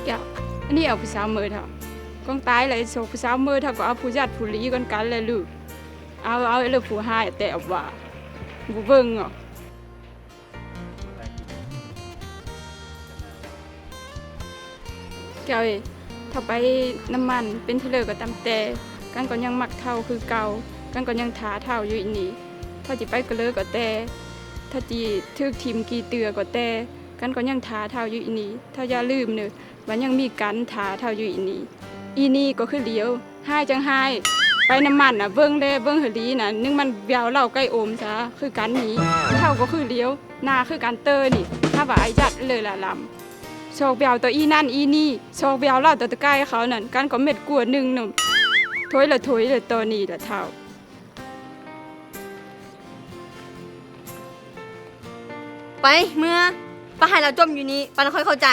ເຈົ້າ ອັນນີ້ເອົາຜູ້ສາວເມີເຖົ້າ ກອງຕາຍແລ້ວ ໂສກຜູ້ສາວເມີເຖົ້າກໍເອົາຜູ້ຢາດຜູ້ຫຼີກ່ອນກັນແຫຼະລູກ. ເອົາ ເອົາເລີຍຜູ້ຮ້າຍແຕ່ວ່າ ບໍ່ເບິ່ງເນາະ. ແກ້ວເອີຍ ເຖົ້າໄປນຳມັນເປັນເທື່ອເລີກໍຕາມແຕ່ ກັນກໍຍັງມັກເຖົ້າຄືເກົ່າ ກັນກໍຍັງຖ້າເຖົ້າຢູ່ອີ່ນີ້. ເຖົ້າຊິໄປກະເລີກໍແຕ່ ເຖົ້າຊິຖືກຖິ້ມກີ່ເຕືອກໍແຕ່ ກັນກໍຍັງຖ້າເຖົ້າຢູ່ອີ່ນີ້. ເຖົ້າຢ່າລືມເນີ ວ່າຍັງມີກັນຖ້າເຖົ້າຢູ່ອີ່ນີ້. ອີ່ນີ້ກໍຄືຫຼຽວ ຮ້າຍຈັ່ງຮ້າຍ ໄປນຳມັນນະ ເບິ່ງແລ ເບິ່ງໃຫ້ດີນະ ນຶງມັນແວວເຫຼົ້າໄກ່ອົມຊະ ຄືກັນນີ້. ເຖົ້າກໍຄືຫຼຽວ ໜ້າຄືກັນເຕີນີ້ ຖ້າວ່າອາຍັດເລີຍລະລຳ ຊອກແວວຕໍ່ອີ່ນັ້ນອີ່ນີ້ ຊອກແວວເຫຼົ້າຕໍ່ຕະໄກ່ເຂົານັ້ນ ກັນກໍເມັດກວດໜຶ່ງນຳ ໂຖຍລະໂຖຍລະ ຕອນນີ້ລະເຖົ້າ. ໄປ ເມືອ ປະໃຫ້ລາວຈົ່ມຢູ່ນີ້ ປານຄ່ອຍເຂົ້າໃຈ.